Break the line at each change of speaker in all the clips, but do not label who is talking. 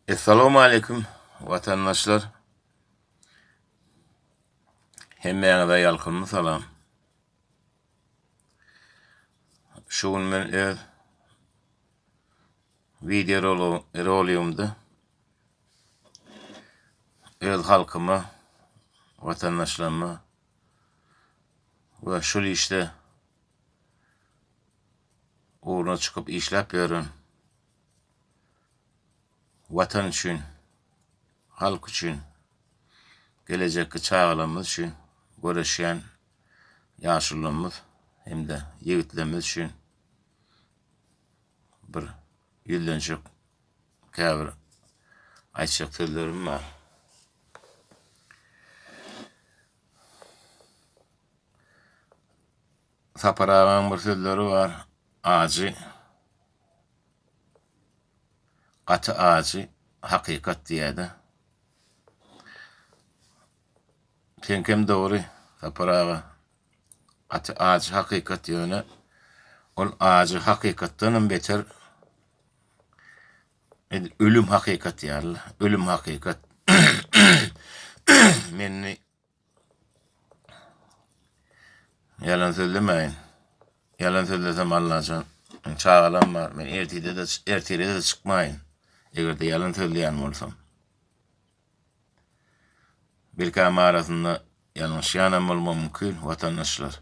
Essalamu aleýkum watandaşlar. Hemmäňize ýalkymly salam. Şu gün men öz video roligimde öz halkyma, watandaşlaryma we şul işde ugruna çykyp işläp ýören Watan üçin, halk üçin, gelejekki çagalarymyz üçin göreşýän ýaşulularymyz hem-de ýigitlerimiz üçin bir ýüzlenjek käbir aýtjak sözlerim bar. Sapar agaň bir sözleri bar, Ajy, gaty ajy hakykat diýýär-de. Seňkem dogry, Sapar aga. Gaty ajy hakykat ýöne ol ajy hakykatdanam beter edil ölüm hakykat ýaly. Ölüm hakykat. Meni Ýalan sözlemäýin. Ýalan sözlesem Allajan, çagalam bar, men ertide-de, ertire-de çykmaýyn. Eger-de ýalan sözleýän bolsam. Belkäm arasynda ýalňyşýanam bolmagym mümkin, watandaşlar.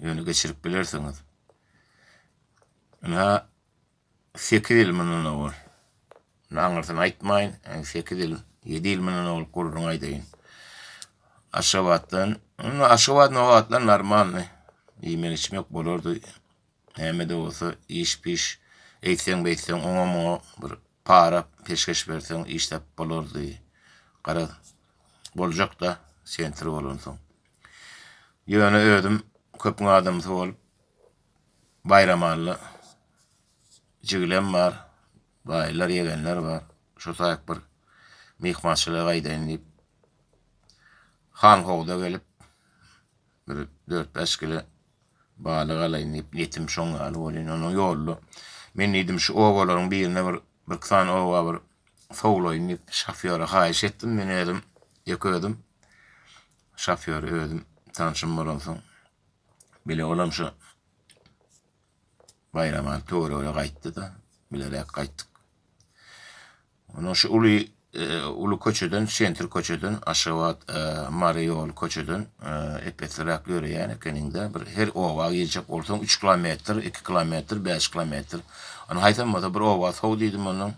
Ýöne geçirip bilersiňiz. Ynha, 8 ýyl mundan owal. Indi aňyrsyny aýtmaýyn, 8 ýyl, 7 ýyl mundan owal gürrüň aýdaýyn. Aşgabatdan, indi Aşgabat nobatlar normalny. Iýmek içmek bolardy. Näme-de bolsa iş-piş eýtseň beýtseň oňa muňa bir para peşgeş berseň iş tapyp bolardy. Garaz, boljak-da sentr bolansoň. Ýöne özüm köpüň adamsy bolup Baýramalla jigilem bar, baýlar, ýegenler bar. Şo taýyk bir myhmançylyga gaýdaýyn diýip, Hanhowza gelip, bir dört-bäş kile balyk alaýyn diýip, niýetim şoň ýaly bolýan. Onuň ýolda men diýdim, şu obalaryň birine bir, birki sany oba bir sowlaýyn diýip, şofýora haýyş etdim. Men özüm, ýeke özüm şofýory özüm tanşym bolansoň, Bile olam şu Baýramaly töweregine gaýtdy-da, bileräk gaýtdyk. Onuň şu uly e, uly köçeden, sentr köçeden, Aşgabat, e, Mary ýoly köçeden e, epesliräk ýöreýän ekeniňde, bir her oba girjek bolsaň 3 kilometr, 2 kilometr, 5 kilometr. Ony haýsam bolsa bir oba sow diýdim ondan.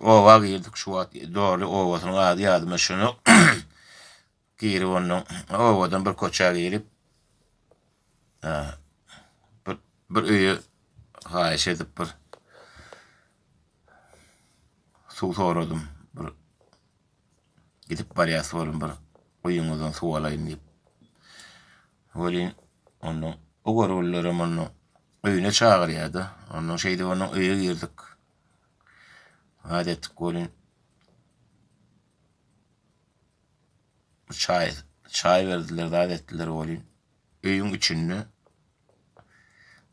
Bir oba girdik şu wagt doly obasynyň ady ýadyma düşenok. Girip ondan obadan bir köçä girip bir, bir öýe haýyş edip bir suw soradym. Bir gidip barýas bolum bir guýyňyzdan suw alaýyn diýip. Welin ondan o görgülilerem ondan öýüne çagyrýar-da. Ondan şeýdip ondan öýe girdik. Zat etdik welin Çaý, çaý berdiler, zat etdiler welin, öýüň içinde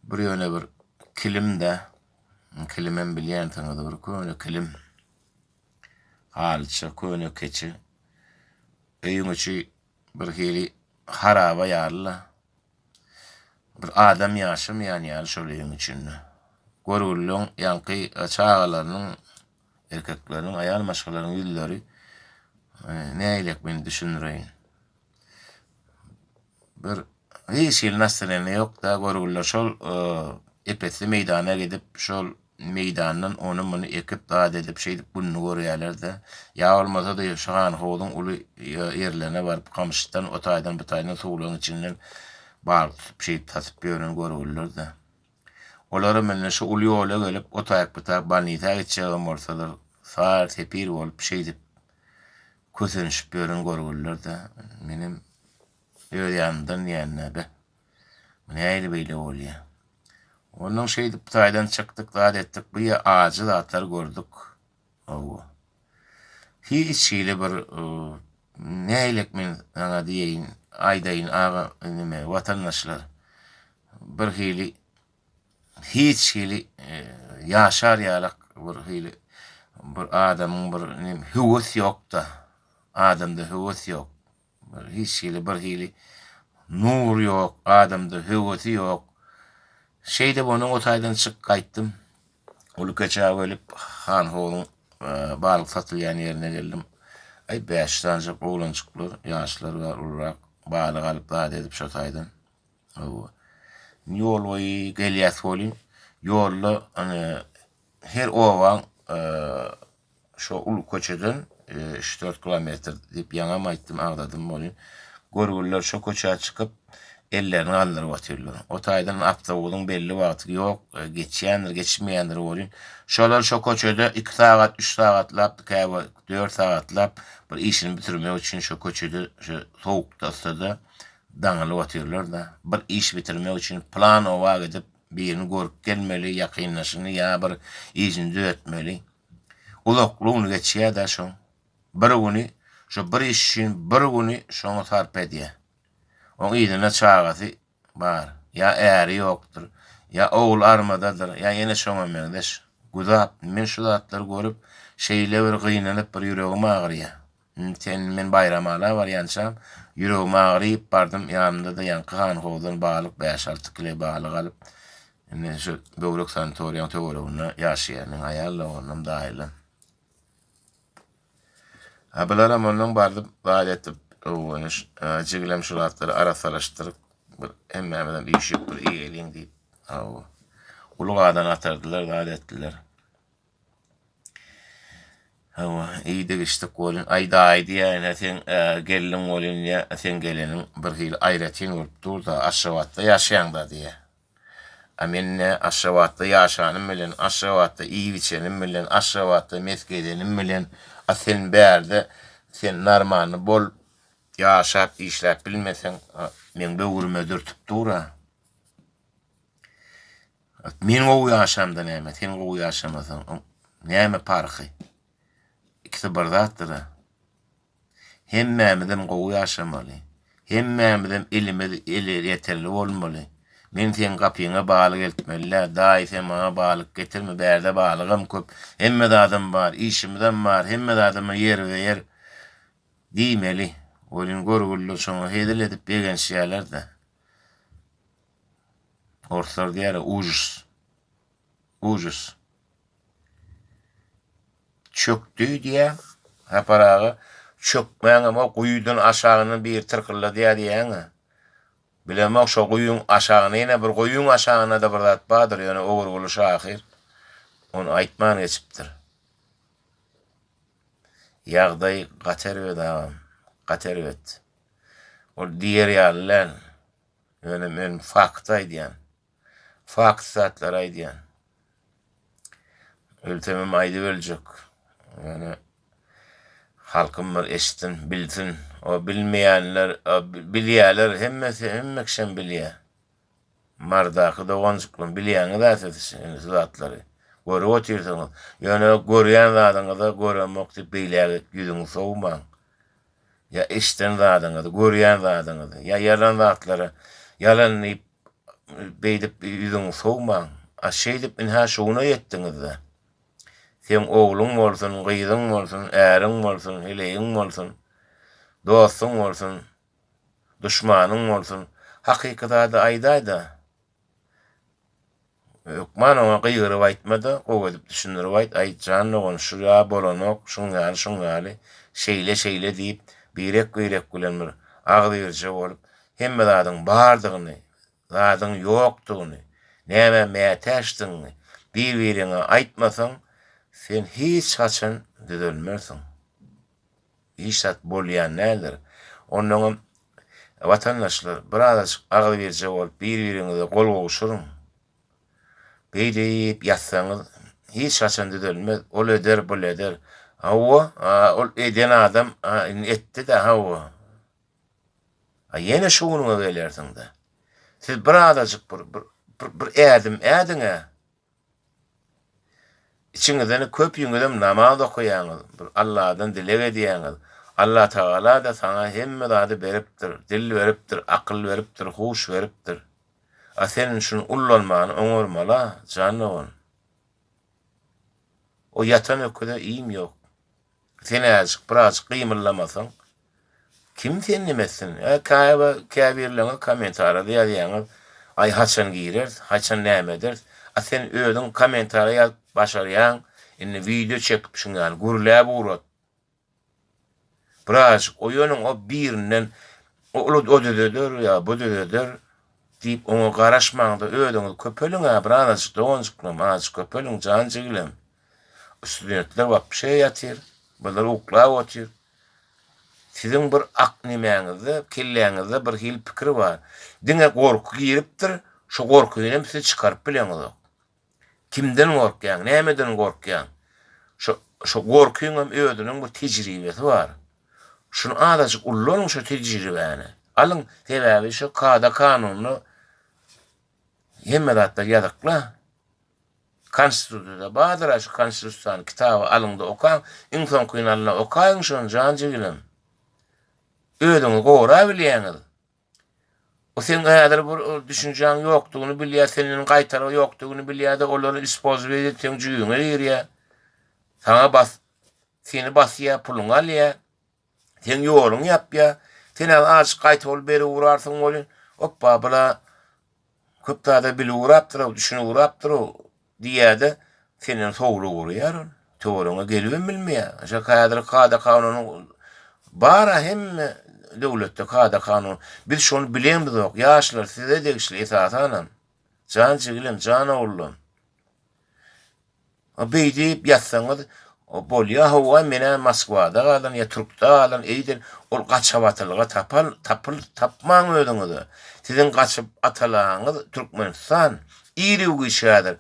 bir ýöne bir kilim-de, kilimem bilýänsiňiz, bir köne kilim, halyça, köne keçe. Öýüň içi bir hili haraba ýaly-la. Bir adam ýaşamaýan ýaly şol öýüň içinde. Görgüliň ýaňky çagalarynyň, erkekleriniň, aýal maşgalalaryň ýüzleri nägilek men düşündireýin. Bir hiç hili nastreniýa ýok-da, görgüliler şol epesli meýdana gidip, şol meýdandan ony-muny ekip, zat edip, şeýdip gününi görýärler-de. Ýa bolmasa-da şu Hanhowzuň uly ýerlerine baryp, gamyşdan, o taýdan, bu taýdan suwlaryň içinden balyk tutup, şeýdip satyp ýören görgüliler-de. Olaram indi şu uly ýola gelip, o taýyk, bu taýyk bolnisa gitjegem bolsalar, sar-sepir bolup, şeýdip kösenişip ýören görgüliler-de. Menem öz ýanymdan diýýän-dä, beh, bu nähili beýle bolýar? Ondan şeýdip bu taýdan çykdyk, zat etdik, bu ýa ajy zatlar gördük. Hawa. Hiç hili bir nähilek men saňa diýeýin, aýdaýyn aga nime, watandaşlar. Bir hili hiç hili ýaşar ýalak bir hili. Bir adamyň bir höwes ýok-da. Adamda höwes ýok. Bir hiç hili bir hili nur ýok, adamda höwesi ýok. Şeýdip onuň o taýdan çykyp gaýtdym. Uly köçä gelip, Hanhowuzyň balyk satylýan ýerine geldim. Aý, bäş sanjak oglanjyklar, ýaşlar bar, ulurak balyk alyp zat edip şo taýdan. Hawa. Ýol boýy gelýäs welin, ýolda her obaň şo uly köçeden üç-dört kilometr diýip ýaňam aýtdym, agzadym welin, görgüliler şo köçä çykyp, ellerini galdyryp otyrlar. O taýdan awtobusyň belli wagty ýok, geçýändir, geçmeýändir welin, şolar şo köçede iki sagat, üç sagatlap, käbir dört sagatlap bir işini bitirmek üçin şo köçede, şo sowukda, yssyda daňylyp otyrlar-da. Bir iş bitirmek üçin pylan oba gidip, birini görüp gelmeli, ýakyndaşyny ýa bir işini düzetmeli. Uzakly güni geçýär-dä şoň. Bir güni, şo bir iş üçin bir güni şoňa sarp edýär. Oň yzynda çagasy bar, ýa äri ýokdur, ýa ogly armadadyr, ýa ýene şoňa meňzeş. Güzap, men şu zatlary görüp, şeýle bir gynanyp bir ýüregim agyrýar. Sen men Baýramala barýançam, ýüregim agyryp bardym, ýanymda-da ýaňky hanhowuzdan balyk, bäş-alty kile balyk alyp, indi şu böwrek sanatoriýaň töwereginde ýaşaýar meň aýal doganym, daýylam. A bularam ondan bardyp, zat etip, jigilem şu zatlary arassalaşdyryp, bir hemmämizem üýşüp bir iýeliň diýip, hawa, uly gazan atardylar, zat etdiler. Hawa, iýdik içdik welin, aý daýy diýýän-ä seň gelniň welin diýýä, seň geleniň birhili aýratyn bolup dur-da, Aşgabatda ýaşaýaň-da diýýä. A men nä Aşgabatda ýaşanym bilen, Aşgabatda iýip-içenim bilen, Aşgabatda mes gezenim bilen, a sen bärde, sen narmany bol, ýaşap, işläp bilmeseň, meň böwrüme dürtüp dur-a. Men gowy ýaşamda näme, sen gowy ýaşamasaň, näme parhy? Ikisi bir zatdyr-a. Hemmämizem gowy ýaşamaly. Hemmämizem elimiz ele ýeterli bolmaly. Men seň gapyňa balyk eltmeli-dä, daýy sen maňa balyk getirme, bärde balygam köp, hemme zadam bar, işimizem bar, hemme zadam ýerbe-ýer diýmeli. Welin görgüliler şoňa hezil edip begenişýärler-de. Orslar diýýärler ujus. Ujus. Çökdi diýýär. Sapar aga çökmäňem o guýudan aşagyndan biri tyrkylladýar diýýäň-ä. Bilemok şo guýyň aşagynda ýene bir guýyň aşagynda-da bir zat bardyr, ýöne Ogurguly şahyr ony aýtman geçipdir. Ýagdaý gaty erbet agam, gaty erbet. Ol diýer ýaly däl. Ýöne men fakt aýdýan. Fakt zatlary aýdýan. Ölsemem aýdyp öljek. Ýöne halkym bir eşitsin, bilsin. O bilmeýänler, bilýärler, hemmesi, hemme kişem bilýär. Mardaky doganjyklarym bilýäňiz-ä siz indi şu zatlary. Görüp otyrsyňyz. Ýöne görýän zadyňyza göremok diýip beýläk ýüzüňi sowmaň. Ýa eşiden zadyňyzy, görýän zadyňyzy, ýa ýalan zatlara ýalan diýip beýdip ýüzüňi sowmaň. A şeýdip ynha şu güne ýetdiňiz-dä. Seň ogluň bolsun, gyzyň bolsun, äriň bolsun, heleýiň bolsun, dostuň bolsun, duşmanyň bolsun, hakyky zady aýdaý-da. Hökman oňa gygyryp aýtma-da, gowy edip düşündirip aýt, Aý, jan dogan, şu-ýa bolanok, şuň ýaly, şuň ýaly, şeýle-şeýle diýip, birek-birek bilen bir agzybirje bolup, hemme zadyň bardygyny, zadyň ýokdugyny, nämä mätäçdigiňi bir-biriňe aýtmasaň, sen hiç haçan düzelmersiň. Hiç zat bolýan däldir. Onnoňam, watandaşlar, birazajyk agzybirje bolup, bir-biriňize gol gowşuryň. Beýdip ýatsaňyz, hiç haçan düzelmez. Ol eder, bul eder. Hawa, ol eden adam indi etdi-dä, hawa. A ýene şu günüňe gelersiň-dä. Siz birazajyk bir, bir, bir ädim ädiň-ä. Içiňizden köpüňizem namaz okaýaňyz, bir Alladan dileg edýäňiz. Allatagala-da saňa hemme zady beripdir, dil beripdir, akyl beripdir, huş beripdir. A sen şuny ullanmany oňarmaly-a, jan dogan. O ýatan öküze iým ýok. Sen azjyk, birazjyk gymyldamasaň, kim seni neme etsin? Ä, käbir, käbirleriňiz kommentariýada ýazýaňyz, aý haçan gireris, haçan näme ederis. A sen özüň kommentariýa ýazyp başarýaň, indi wideo çekip şuň ýaly gürläp ugrat. Birazjyk oýanyň o birinden ol o düzeder ýa bu düzeder diýip oňa garaşmaňda özüňiz köpeliň-ä birazajyk doganjyklarym azajyk köpeliň jan jigilem. Studentler wapşe ýatyr, bular uklap otyr. Siziň bir ak nemäňizde, kelläňizde bir hili pikir bar. Diňe gorky giripdir, şo gorkynam siz çykaryp bileňizok. Kimden gorkýaň, nämeden gorkýaň? Şo, şo gorkyňam özüniň bir tejribesi bar. Şuny azajyk ullanyň şo tejribäni. Alyň, sebäbi şo kada-kanunda hemme zatlar ýazykla. Konstitusiýada bardyr-a şu konstitusiýany kitaby alyň-da okaň, iň soňkyny alyň-da okaýyň şony jan jigilem. Özüňizi gorabilýäňiz. O seň häzir bir düşünjäň ýokdugyny bilýär, senden gaýtargy ýokdugyny bilýär-de, olary ispolzowat edip seň jübüňe girýär. Saňa bas, seni basýar, puluňy alýar. Seň ýoluňy ýapýar. Sen häzir azajyk gaýtawul berip urarsyň welin, opba, bula köp zada bilip urapdyr-ow, düşünip urapdyr-ow Diýýär-de, senden sowulyp urýar ol. Töweregiňe gelibem bilmeýär. Şo häzir kada-kanunyň bar-a hemme döwletde kada-kanun. Biz şony bilemizok. Ýaşlar size degişli esasanam. Jan jigilem, jan ogullam. Beý diýip ýatsaňyz bolýa hawa menä Moskwada galan ýa Türkde galan eýdil ol gaçabatylga tapal tapyl tapmaň özüňize. Siziň gaçyp atalaňyz Türkmenistan. Ir-u-giç häzir.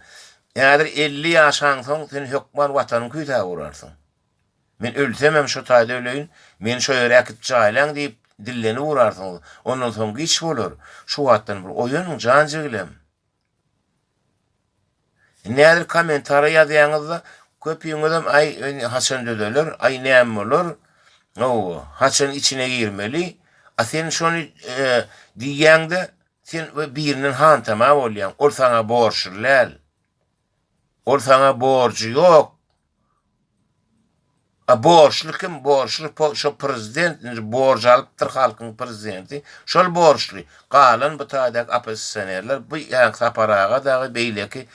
Häzir 50 ýaşaňsoň sen hökman watanyň küýsäp urarsyň. Men ölsemem şo taýda öleýin, meni şo ýere äkidip jaýlaň diýip dillenip urarsyňyz. Ondan soň giç bolar. Şu wagtdan bir oýanyň jan jigilem. Indi häzir kommentariýa ýazýaňyzda köpüňizem aý haçan düzeler, aý näme bolar, hawa, haçan içine girmeli. A sen şony e, diýýäňde sen birinden hantama bolýaň. Ol saňa borçly däl. Ol saňa borjy ýok. A borçly kim? Borçly şo prezident indi borç alypdyr halkyň prezidenti. Şol borçly. Galan bu taýdaky oppozisionerler bu ýa Sapar aga dagy beýleki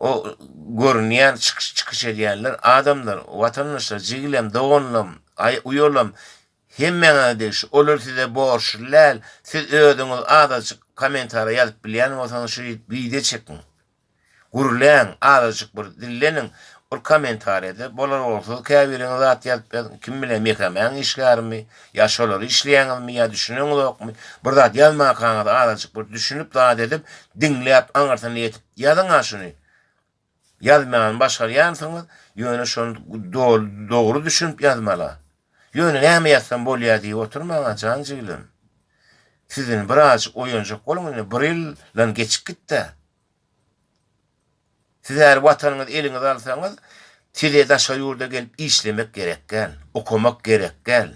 o görünýän çykyş çykyş edýänler adamlar, watandaşlar, jigilem, doganlam, aý uýalam hemmäňize degişli. Olar size borçly däl. Siz özüňiz azajyk kommentariýa ýazyp bilýän bolsaňyz şu wideo çekiň. Gürläň, azajyk bir dilleniň, bir kommentariýada bolar bolsuz käbiriňiz zat ýazyp ýazyň, kim bilýär MHM-iň işgärimi, ýa şolary işleýäňizmi, ýa düşüneňizokmy, bir zat ýazmankaňyz azajyk bir düşünip zat edip, diňläp aňyrsyna ýetip ýazyň-a şuny. Ýazmany başarýansyňyz, ýöne şony doly dogry düşünip ýazmaly. Ýöne näme ýazsam bolýar diýip oturmaň-a jan jiglim. Siz indi birazjyk oýanjak boluň indi bir ýyldan geçip gitdä. Siz häli watanyňyzy eliňize alsaňyz, size daşary ýurda gelip işlemek gerek däl, okamak gerek däl.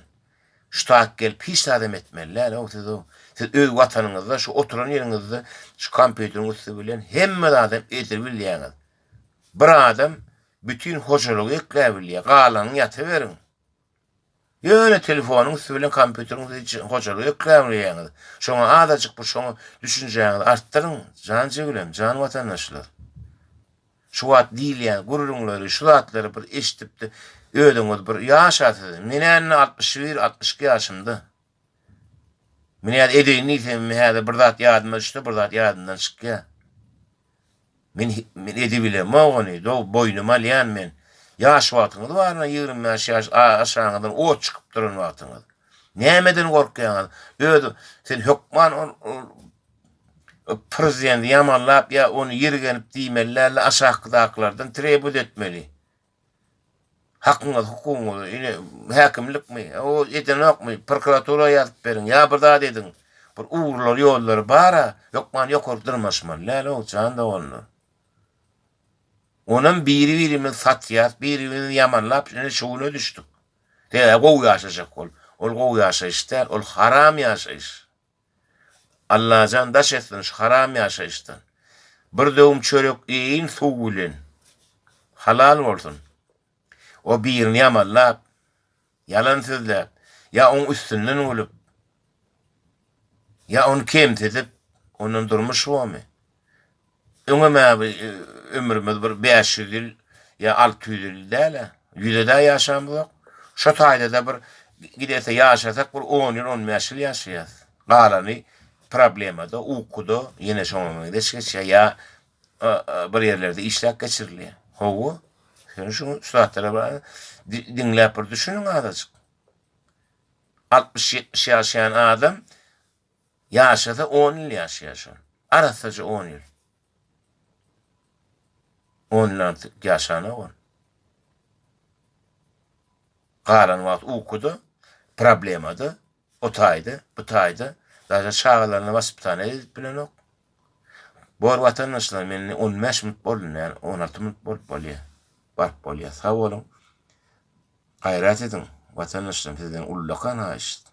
Şu taýyk gelip hiç zadam etmeli däl-ow siz-ow. Siz öz watanyňyzda şu oturan ýeriňizde şu kompýuteriň üsti bilen hemme zadam edibilýäňiz. Bir adam bütin hojalygy ekläbilýär, galanyny ýatyberiň. Ýöne telefonyň üsti bilen kompýuteriň üsti hojalygy ekläbilýäňiz. Şoňa azajyk bir şoňa düşünjäňizi artdyryň, jan jigilem, jan watandaşlar. Şu wagt diýilýän gürrüňleri, şu zatlary bir eşidip-de özüňiz bir ýaşa siz. Men-ä indi 61, 62 ýaşymda. Men häzir edeýin diýsem, häzir bir zat ýadyma düşse, bir zat ýadymdan çykýar. Men men edibilemok ony, do boýnuma alýan men. Ýaş wagtyňyz barna 25 ýaş aşagyňyzdan ot çykyp duran wagtyňyz. Nämeden gorkýaňyz? Öz sen hökman ol prezidenti ýamanlap ýa ony ýirgenip diýmeli däl-de aşakdakylardan trebut etmeli. Hakyňyz, hukugyňyzy, ine, häkimlikmi, o edenokmy, prokuratura ýazyp beriň, ýa bir zat ediň. Bir ugurlary, ýollary bar-a, hökman ýokary dyrmaşmaly däl-ow, jan doganlar. Onam biri-birimizi satýas, biri-birimizi ýamanlap, ine şu güne düşdük. Sebäbi gowy ýaşajak bolup. Ol gowy ýaşaýyş däl, ol haram ýaşaýyş. Allajan daş etsin şu haram ýaşaýyşdan. Bir döwüm çörek iýeýin suw bilen. Halal bolsun. O birini ýamanlap, ýalan sözläp, ýa oň üstünden gülüp, ýa ony kemsidip, ondan durmuş bormy? Öňem-ä bir ömrümiz bir 500 ýyl ýa 600 ýyl däl-ä. Ýüze-dä ýaşamyzok. Şo taýda-da bir giderse ýaşasak bir 10 ýyl, 15 ýyl ýaşaýas. Galany problemada, ukuda ýene şoňa meňzeş geçýär ýa bir ýerlerde işläp geçirilýär. Hawa, sen şu zatlara bir diňläp bir düşüniň azajyk. 60-70 ýaşaýan adam ýaşasa 10 ýyl ýaşaýar şol. Arassaja 10 ýyl. 10 ýyl artyk ýaşanok ol. Galan wagt ukuda, problemada, O taýda, bu taýda, daže çagalaryna waspitaniýa edip bilenok. Bor watandaşlar men indi 15 minut boldy indi 16 minut bolup bolýa. Baryp bolýa. Sag boluň. Gaýrat ediň. Watandaşlarym sizden ullakan haýyşt.